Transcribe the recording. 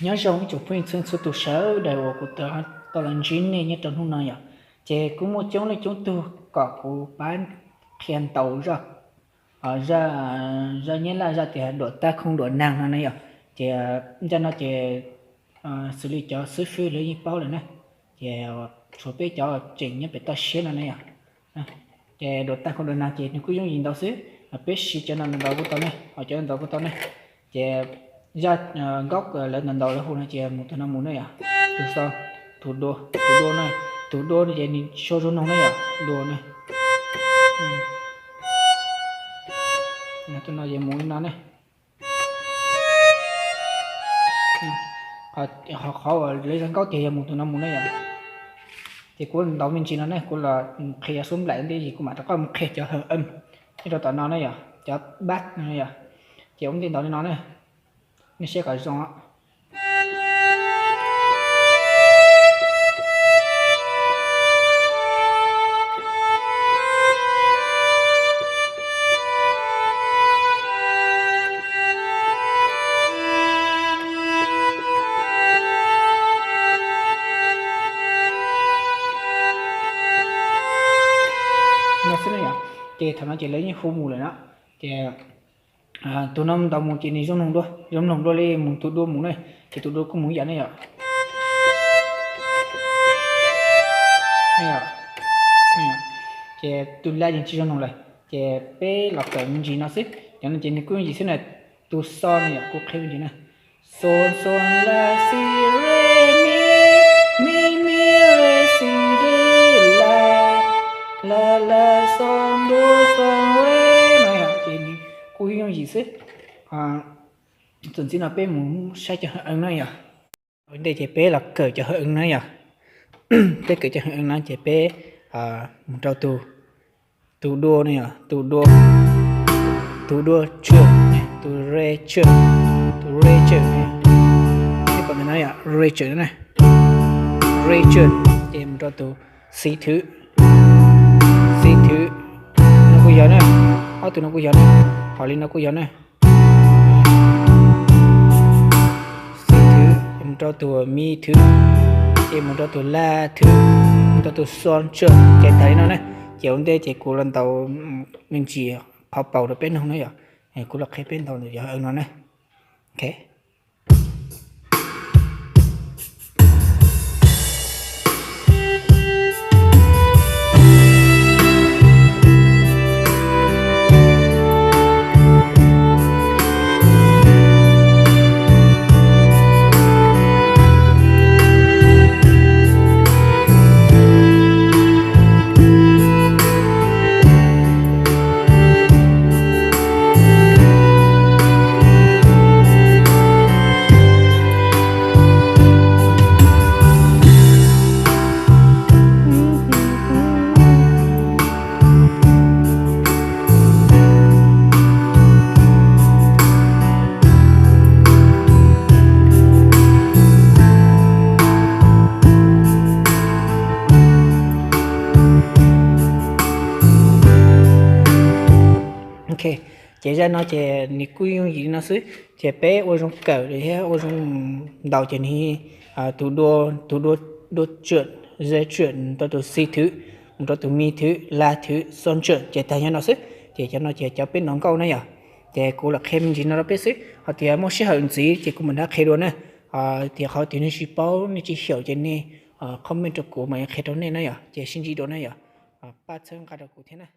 Nyob zoo ib tsoom phooj ywg txhua txhua tus sawv daws uas kuv tau los ntsib nej nyob rau hnub no yom. Ces kuj muaj coob leej coob tug kom kuv pab qhia ntaus zaj, zaj nyab laj zaj tias duam taj khooj duam nag no ne yom. Ces zaj no ces xws li cov xib fwb lawv yeej paub lawm na. Ces tshuav peb cov tseem nyob pem toj siab no ne yom. Ces duam taj khooj duam nag ces nws kuj yooj yim ntaus xwb, peb siv cov no ntaus kuj tau ne, ho cov no ntaus kuj tau ne. Ces zaj nkauj lawv ntaus ntaus lawv hu no ces mus tus no mus ne yom, tus so, tus dua, tus dua no, tus dua no ces nws sau zoo noog ne yom, dua ne. Tus no ces mus li no ne. Qhov uas lawv zaj nkauj tias yog mus tus no mus ne yom. Ces kuv ntaus me ntsis no ne, kuv los qhia xub nplaim ntej ces kuv mam rov qab mus qhia cov hawm em nyob rau tom no ne yom, cov bass no yom. Ces ua ntej ntaus li no ne, nej saib kom zoo. No xwb ne yom. Ces thaum no ces lawv yeej hu mus lawm na. Ces tus no ntaus mus ces nws zoo noog dua, zoo noog dua li mus tus dua mus ne, ces tus dua kuj mus ib yam ne yom. Ces tus la yeej tsis zoo noog lawm, ces peb los kawm me ntsis no xwb. Cov no ces nws kuj yooj yim xwb na, tus so no yom, kuv qhia me ntsis na. So so la si re mi, mi mi re si re la, la la so do so re no yom, ces nws kuj yooj yim xwb. Txuas ntxiv no peb mus saib cov hawm em no yom. Ua ntej ces peb los kawm cov hawm em no yom. Peb kawm cov hawm em no ces peb mus rau tus, tus dua no yom, tus dua, tus dua tswm, tus re tswm, tus re tswm, peb pom ntawm no yom, re tswm na, re tswm, ces mus rau tus xi thwv, xi thwv, no kuj yog na, ob tug no kuj yog na, hos li no kuj yog na. Xi thwv, ces mus rau tus mi thwv, ces mus rau tus la thwv, mus rau tus so tswm, ces tag li no na. Ces ua ntej ces kuv los ntaus me ntsis phov paus rau peb noog na yom. Kuv los qhia peb ntaus ntawm cov hawm em no na. Ok, ces zaj no ces nws kuj yooj yim li no xwb, ces peb ua zoo kawm thiab ua zoo ntaus ces nws tus dua, tus dua, dua tswm, ze tswm rau tus xi thwv, mus rau tus mi thwv, la thwv, so tswm ces tag nyob no xwb. Ces cov no ces cov peb ntaus nkauj na yom. Ces kuv los qhia me ntsis no rau peb xwb, ho tias muaj sij hawm ntxiv ces kuv mam rov qhia dua na. Tias qhov tias nej tsis paub nej tsis xyaum ces nej comment rau kuv mam qhia rau nej na yom. Ces sib ntsib dua na yom. Pab txhawb nqa rau kuv thiab na.